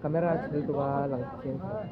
Camera chhel tuk a lang chiang thei.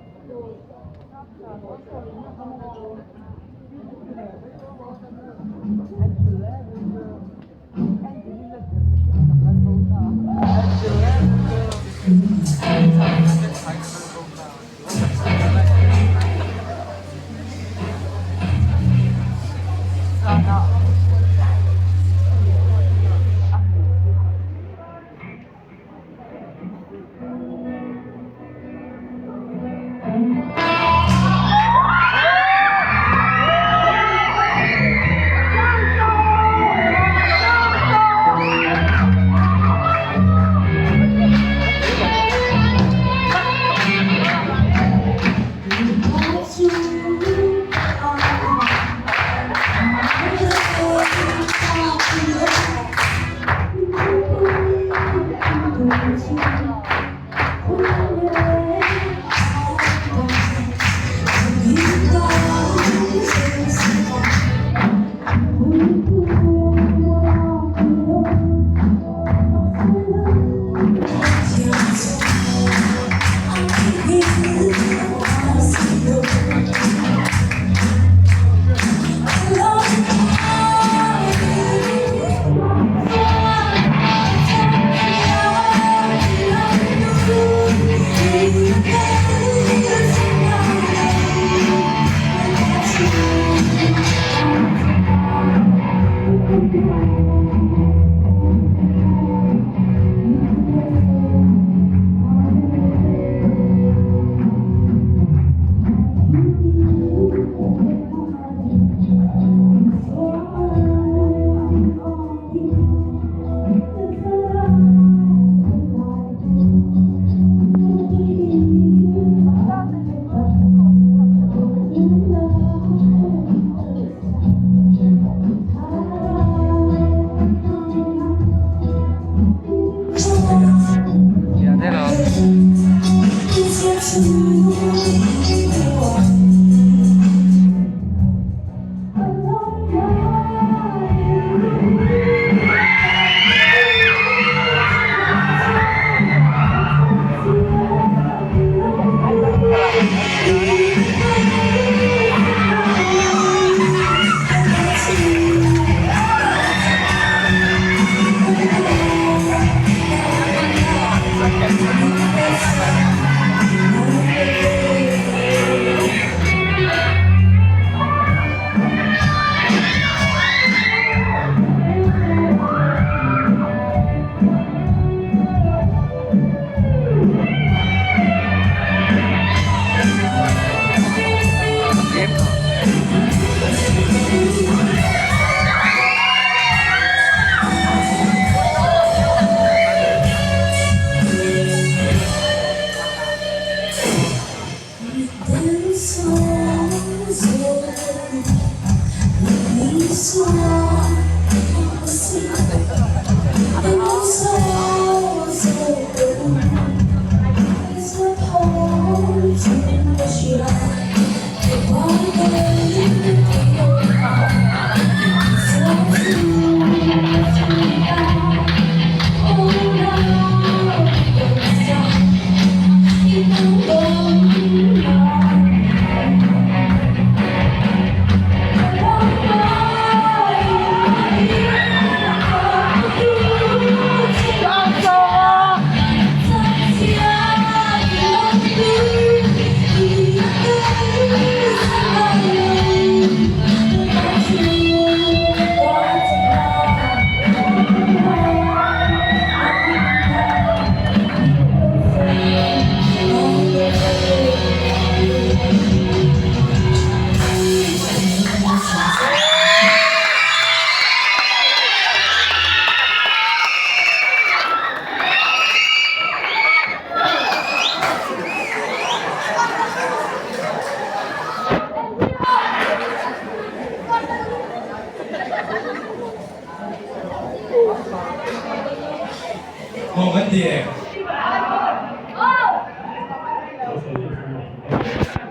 Aw kan ti e.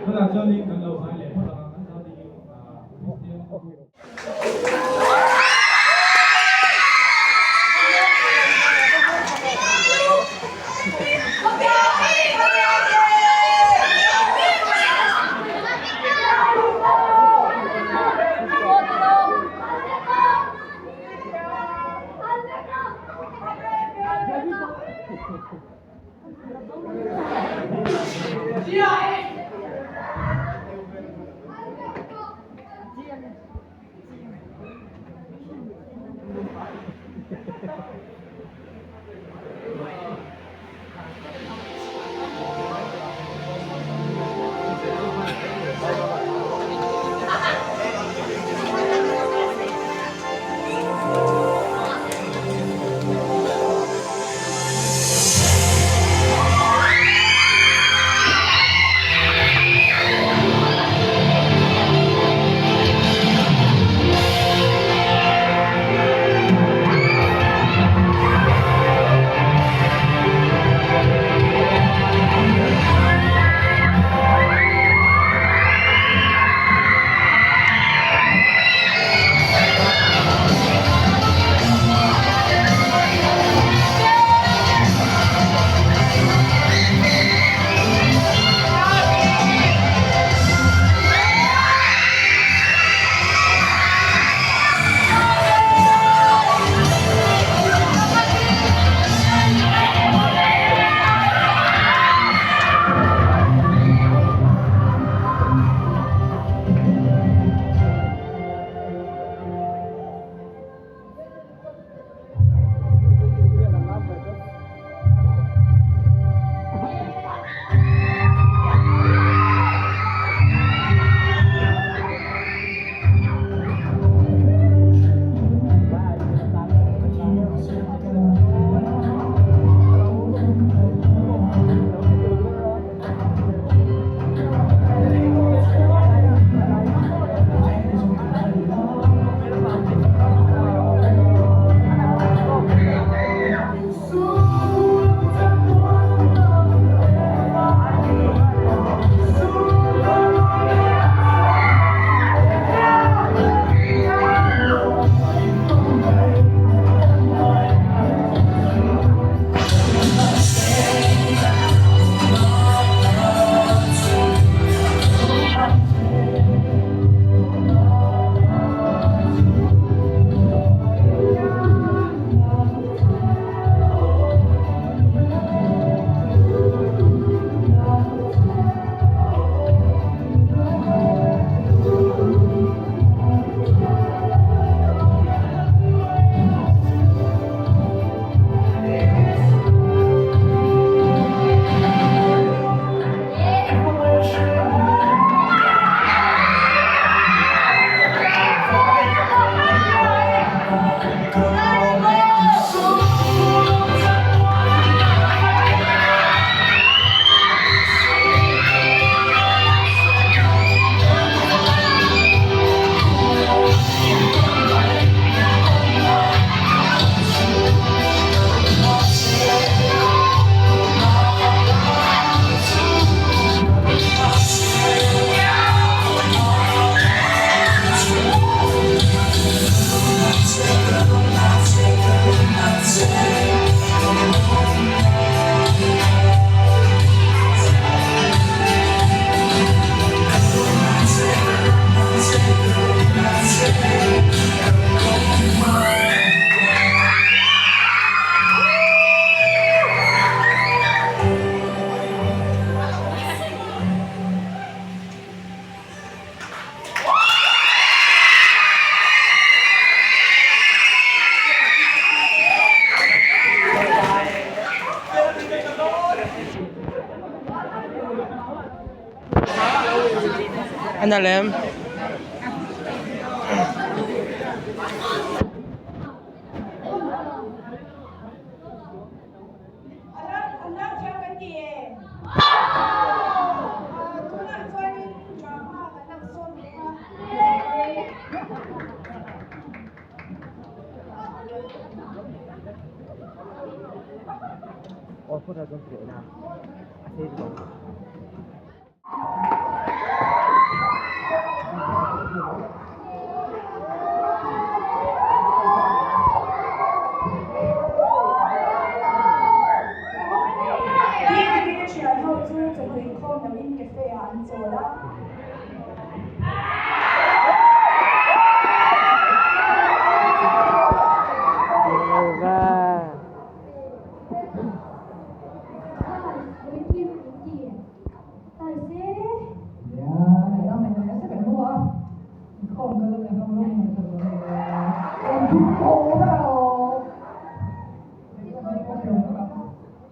Tunah chuanin kan lo zai leh phawt ang a, kan zai ding in. A nalh em? Ding te thian ho chu chawhmeh inkhawm loin cafe ah an chawl a.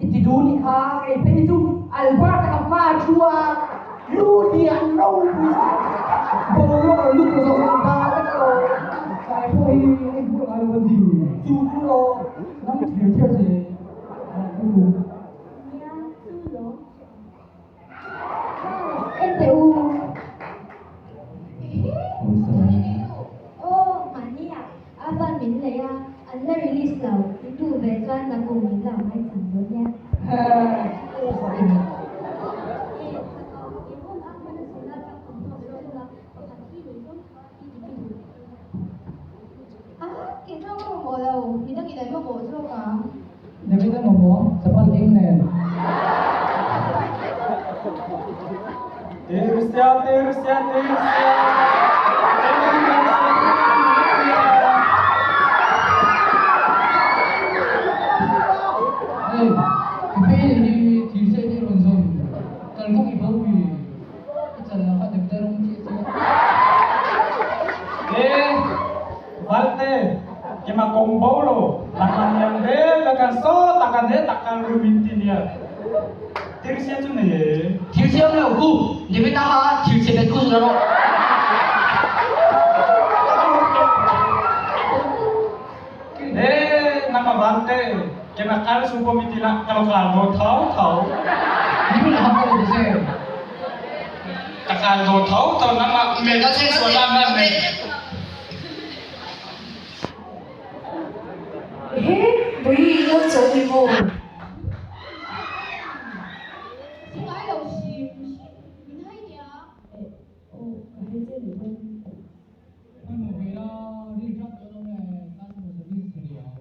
I ti duh nih kha kei phei chu Albert ka hma thu a lu lian ropui boruak lo lut zawk zawk ta vek lo. Tlai pawh hi a inhmuh ngai lo kan ti. Chu chu lo Ram thlir thlir che u. Nia chu lo. En teh u. Aw mahni ah a van min lei a, an la release lo, in duh ve chuan nakum min lo ngaihcham dawn nia. David a mamawh chapal eng nen. Tirsia tirsia tirsia Hei, i phei hi thirsia te rawn zawn kalkawng i bo i. I chal la kha David a rawng chiah chiah. E Valte, kema kong bo lo, nangman yang de ka kan so takan he takkan rumin ti nia. Thirsia chu nei e. Thirsia awm lo ku, David a kha thirsia bet ku zula rawh. E nangma Valte, kema kal su po mi ti la ka lo kal do thau thau. Ni la hak ko se. Ka kal do thau thau nangma me ka chen sual la man me. Ehe, Bawihi i lo chaw ni maw? Ngai lo hrim hrim min hai nia. Eh, aw, ka hai che ni bawk. Hmanhmawh ve la, rin hrang tawh lo nge, customer service chhe riau.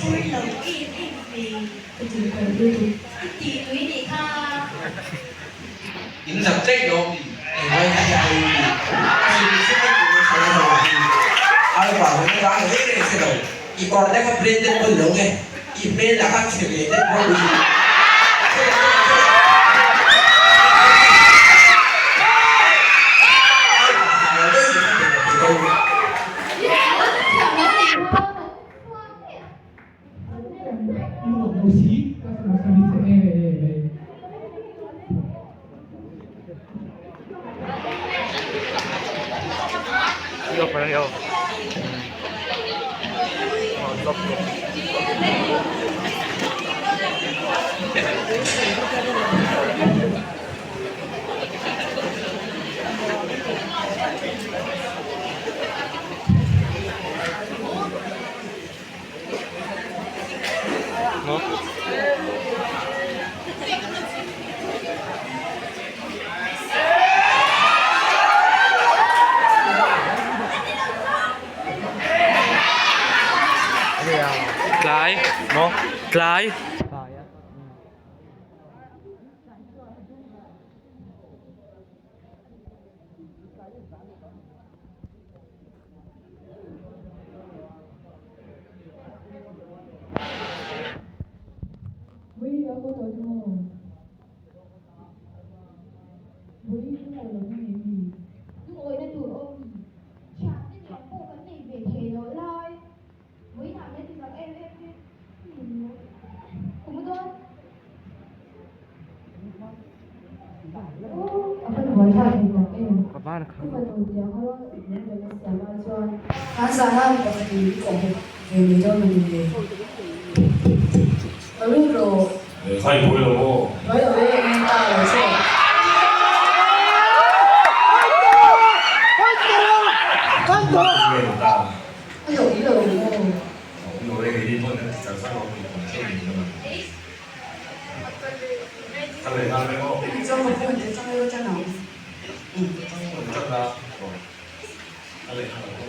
Pui lo em em ve ka ti palh lutuk i tih tui nih kha. In zak daih lo mi engmai hi a ei mi thil thil a tih nasa lo hi Alpha ho na dang reng reng hre lo i kawr te kha branded pawn lo nge i hmel lah kha chhe ve det rawh u Tlai maw tlai. Vawi a haw tawh chu maw? Vawi ka ngaih loh na nei mi? Lungawina tur awm mi? Thiante nen pawh kan nei ve thei loh lai. Vawiinah min ti zak em em hi. Ka mu dawn. A van buai thlak thei tak em? Ka fanu tiang a rual in rawn a siam ai chuan kan zana mi pakhat in min kawh hmuh ve mai dawn a ni le. Ka lut rawh. Khai buai lo maw? Buai lo e, eng ta lo che. A lo i lo maw? Awm lo e, kei ni pawh kan ti char char lo tih kan hre ngei dawn a ni. Ka leh nghal mai maw? Chuan ka phone te chang ilo tan ang. Chang la, ka leh nghal ang aw.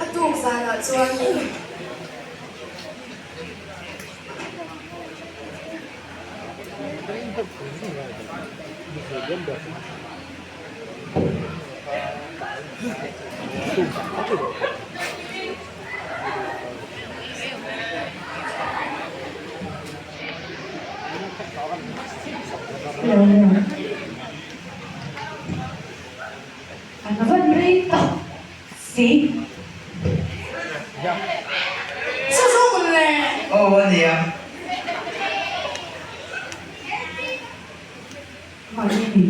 A tuk zanah chuan An van rei tak si. Chu chu mun le. Aw a nia. Mahni ni.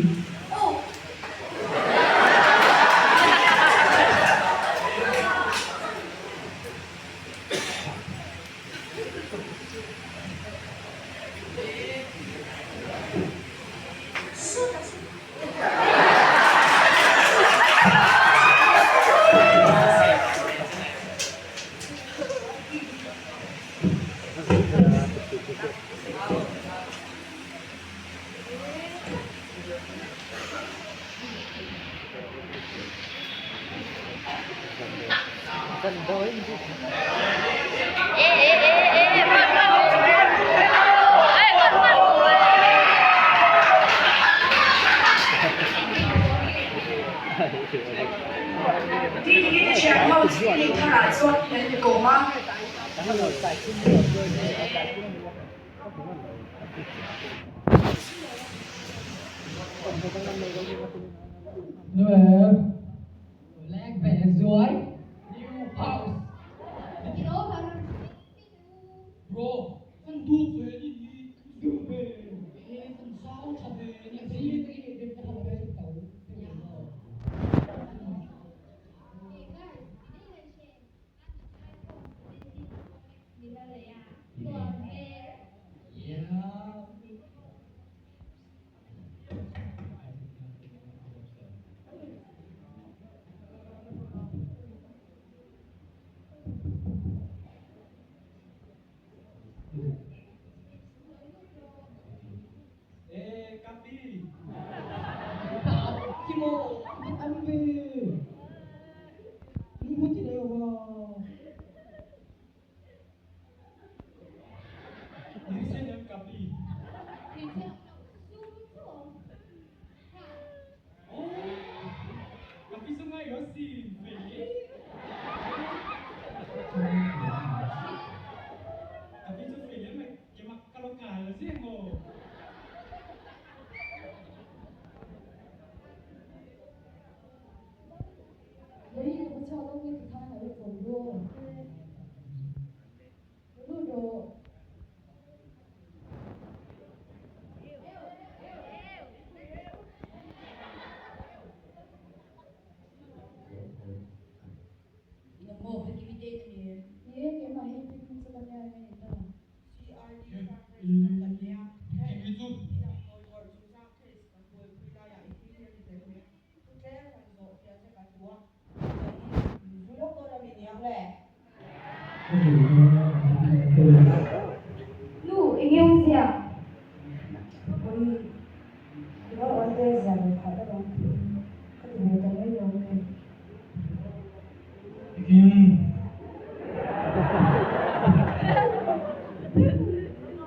Diki te thian ho chu ni tharah chuan an inkawm a. Nu, eng nge awmzia? hi i lo awl te zia ve phah deuh ang tiin ka ti ve ta mai lo nge.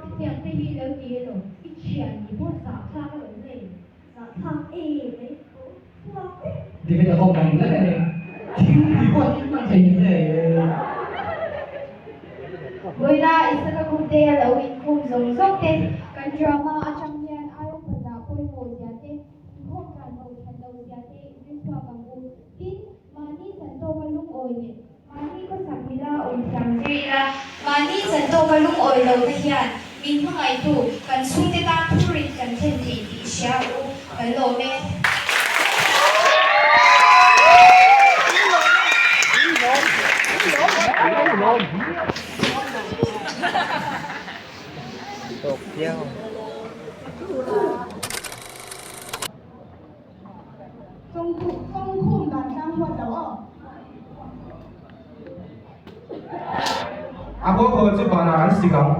Hetiang te hi lo ti elaw? I thian ni pawh zahthlak alawm le. Zahthlak e mai chhuak vek. David a kawm ang lek a ni. Thingpui pawh an in hman thei ni hle. Vawiina Isaka Gupte a lo inkhawm zawng zawng te kan drama atang hian ai upa zah pawimawh zia te, inkhawm dan ho that loh zia te inrin chhuak ang u. Tin, mahni chan tawka lungawi leh mahni khawsak mila awm thiam zir ila, mahni chan tawka lungawi lo te hian min hmangaihtu kan chhungte tan phurit kan thlen thei tih i hria ang u, kan lawm e. Tawk chiang. Chawngkhum dan tlang huat lo aw. A khaw khaw chu vanah an sik ang.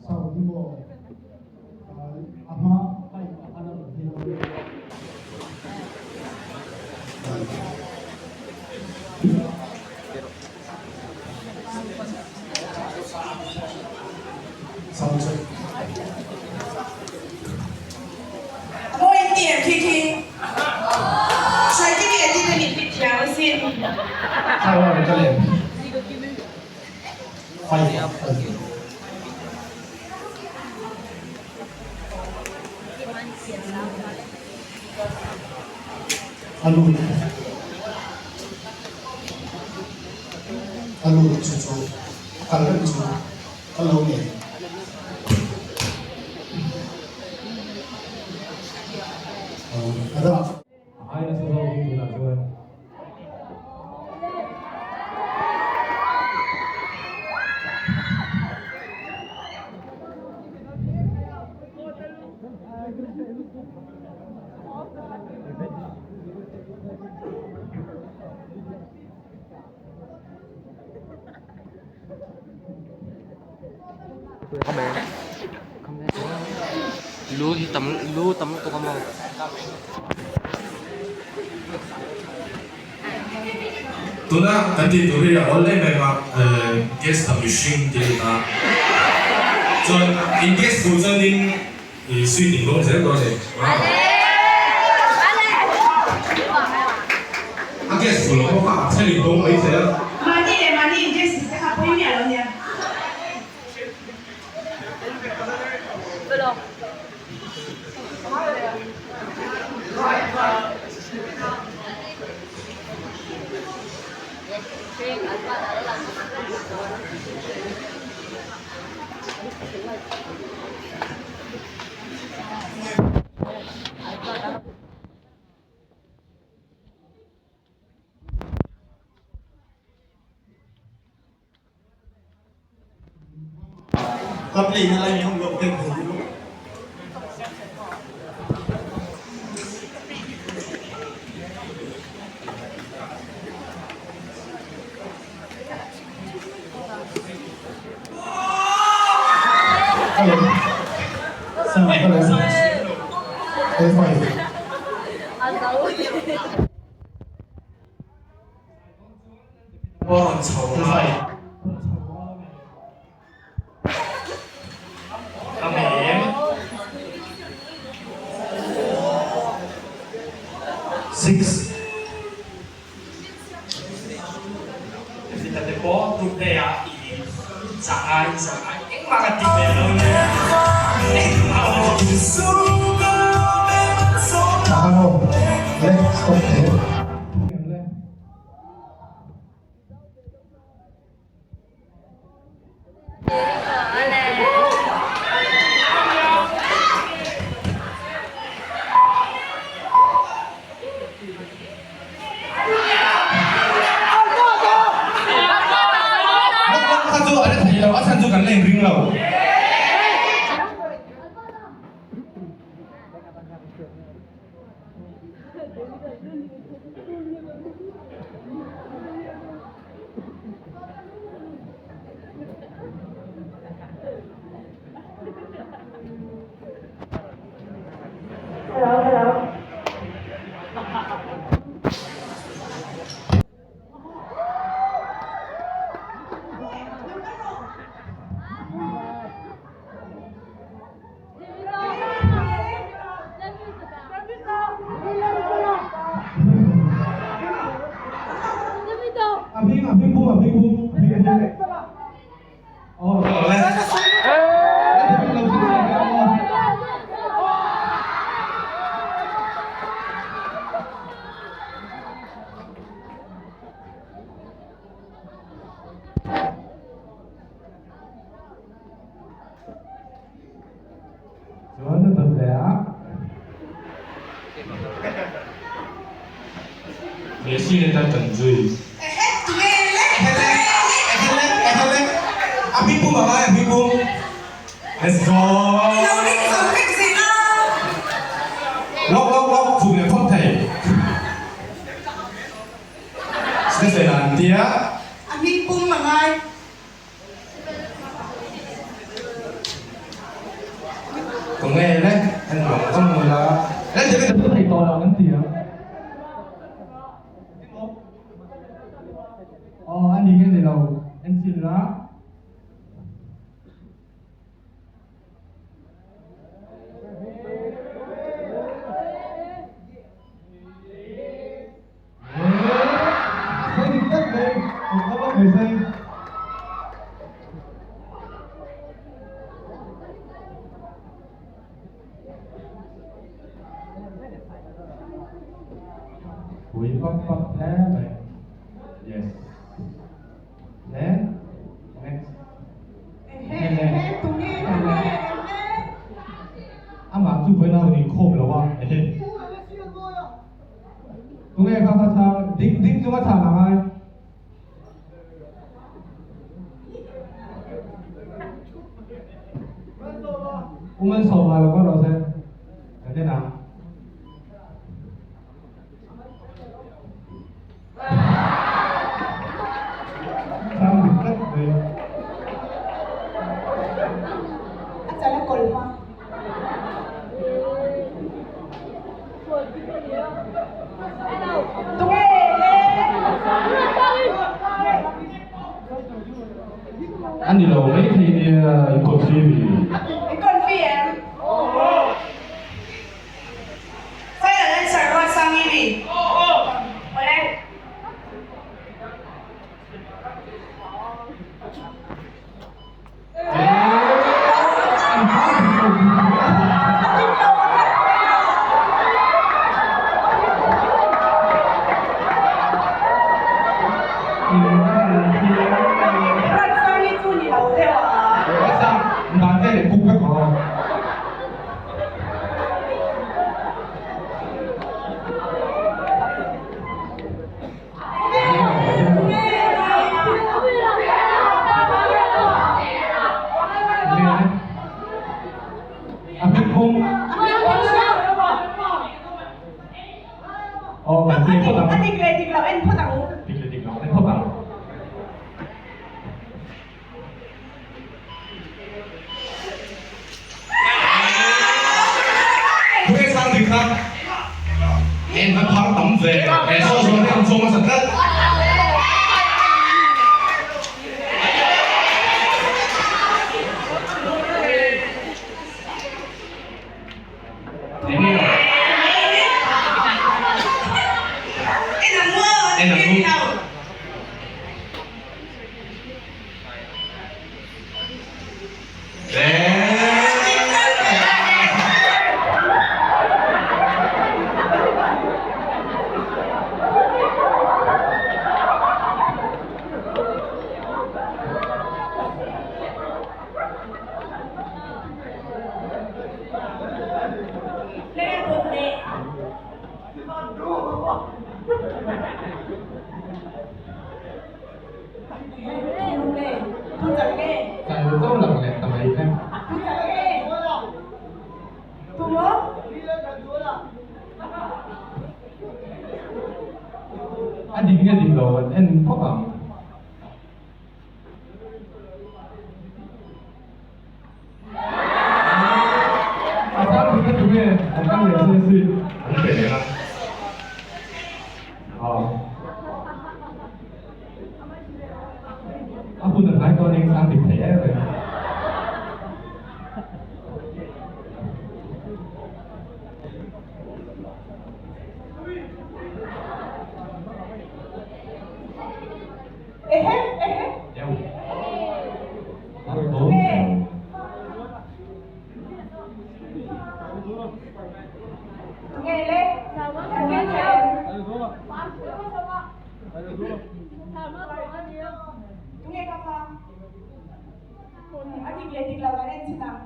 Saudi maw a hma pipe a khan a rawn hel a. Sound check. Mawi in ti em khi khi. Saikimi a tin a nih bik thiam asin. Thailand ka lem. Five. A lut a lut chu chu kal reng chu ka lo nei. A dah. A ai nasa zawkin tunah chuan. Lu hi tam lu tam lutuk a maw. Tuna kan tih tur hi a awl em em a, guess the mihring tih a ni ta. Chuan in guess duh chuanin i sweet in dawng zel dawn a ni. A guess duh lo bawk a, a then in dawng mai zel. Mahni leh mahni in guess tih te kha pawi miah lo nia. Ka play na lai hong lo te thei lu. Hello. Sam, hello. Hey, five. Pawh rawn chho a. A mem. 6. David-a te pawh group day ah i zah ai zah ai engmah ka ti ve lo le engmah ka ti Let's stop there. pum a hming pum a hming pum. Aw le. Lo sin sin aw. Chuan a dawt leh a. Messi le tan kan zui. A hming pum a ngai a hming pum. Let's go. Lawk lawk lawk chhuk leh phawt thei. Stephen an tia. A hming pum a ngai. Ka nge le en vang vang ula. Le David a thei tawh lo an ti a. Aw a ni nge ni lo en chin la. Pui pap pap hle mai. Yes. Le next. Amah chu vawiin a rawn inkhawm lo a. Ehe. Tunge kha kha chhang ding ding chunga chhan a ngai. U Malsawma lo kal rawh se. Kan en ang. Chhang dik tlat mai. A chal a kawlh hma. A ni lo mai thei nia i confi mi. I confi em? Final answer Ruatsangi mi. Awle. A dik leh dik lo en phawt ang. Dik leh dik lo en phawt ang. Khuai sang dik kha en va phar tam ve he saw saw te an chawm a sa tlat. En ang mu. Chal zo lang leh ta mai em. A dik nge dik lo an en phawt ang. A chang dik na tu nge an kal leh se si an pe leh a. Aw. A hun a hnai dawn eng sang dik thei em em. Tunge le? Kan ring thei em? Tunge ka kha? A dik leh dik lo kan en chhin ang.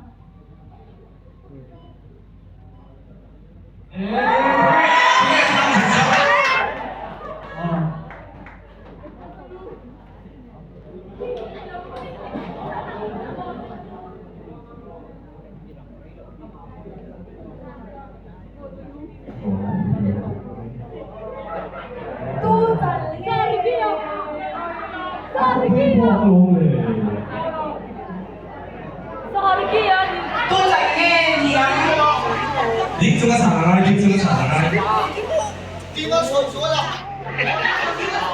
Ding chunga chhan a ngai, ding chunga chhan a ngai.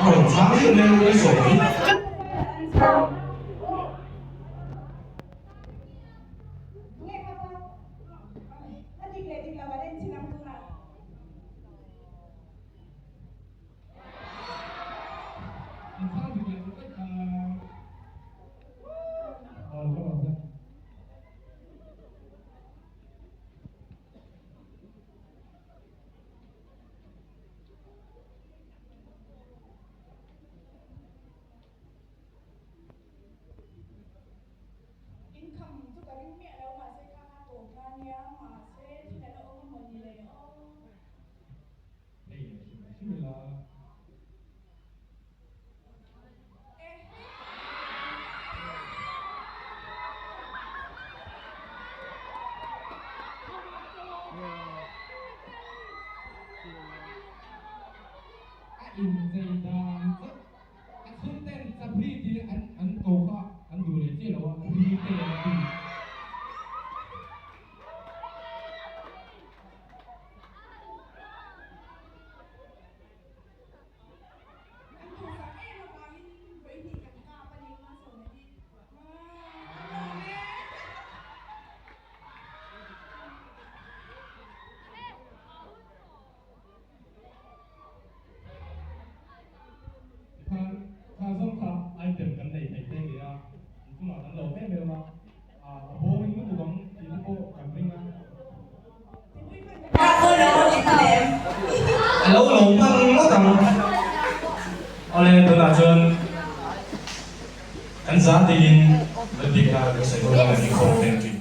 Rawn chhang deuh mai u, ka sawi. Income chu ka ring miah lo mahse kha kha tawp la nia mahse thil a la awm a mawni le aw. Hei a hrim hrim ila. A inzei dan chu A chhungten Chapri tih an an ko kha an duh leh chiah lo a, ri te an ti. An duhsak em avangin vawihnih kan kap a ni hmasawna hi. An lawm e. Tikhan kha zawng kha item kan nei thei te nge a, in chungah kan lo em em a, a boring lutuk ang tih te pawh kan ring a. A lo lo hman ngawt ang. Awle tunah chuan kan za tiin Lalbikna kan sawi dawn a, inkhawm te an tih.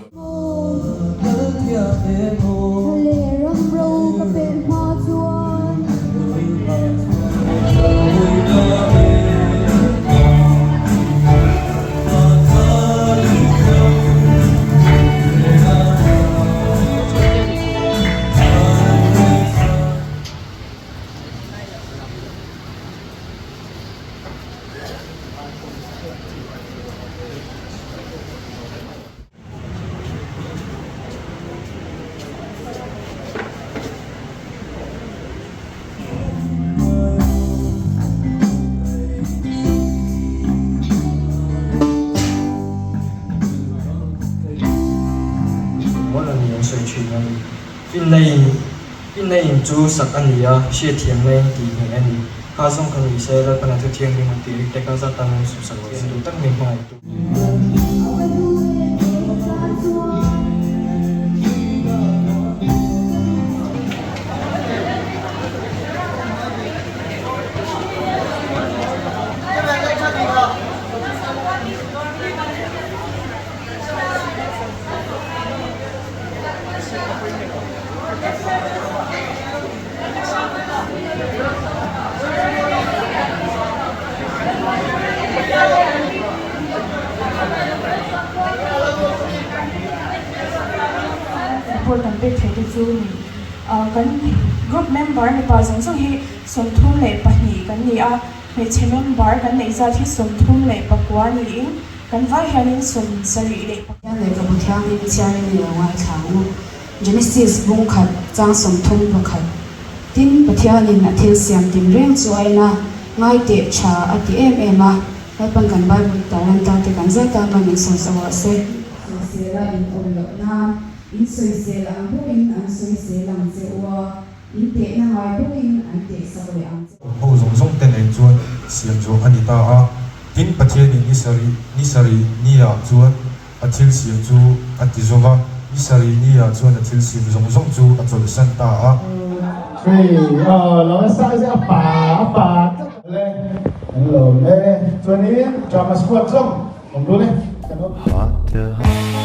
Mawlh a ni an sawi thin a ni. Finna in Finna in chu sak a ni a, hriatthiamna in tih ngheh a ni. Kha zawng kha ni se, Lalpan a thu thianghlim an tih rik te kha zat tan an suh sak thiam duh tak min hmangaih tu. Report kan pek theih te chu ni. Kan group member mipa zawng zawng hi 32 kan ni a, hmeichhe member kan neih zat hi 39 niin kan vai hianin 71. Pathian lehkhabu thianghlim chhiarin i lo ngaithla ang u. Genesis bung khat chang 31. Tin, Pathianin a thil siam tin reng chu a en a, ngai teh tha a ti em em a. Lalpan kan Bible tarlan ta te kan zat a, man min sawn sak rawh se. Sawisel a in awm loh nan, in sawisel ang bawkin an sawisel ang che u a, in tehna ngai bawkin an teh sak leh ang che. Awm ho zawng zawng te nen chuan siam zawh a ni ta a. Tin, Pathianin ni sarih ni sarih niah chuan a thil siam chu a ti zo va. Ni sarih niah chuan a thil siam zawng zawng chu a chawlhsan ta a. Three, aw lo a size a pa a pa tlat le an lo le chuanin drama squad zawng awm dun e kan awm.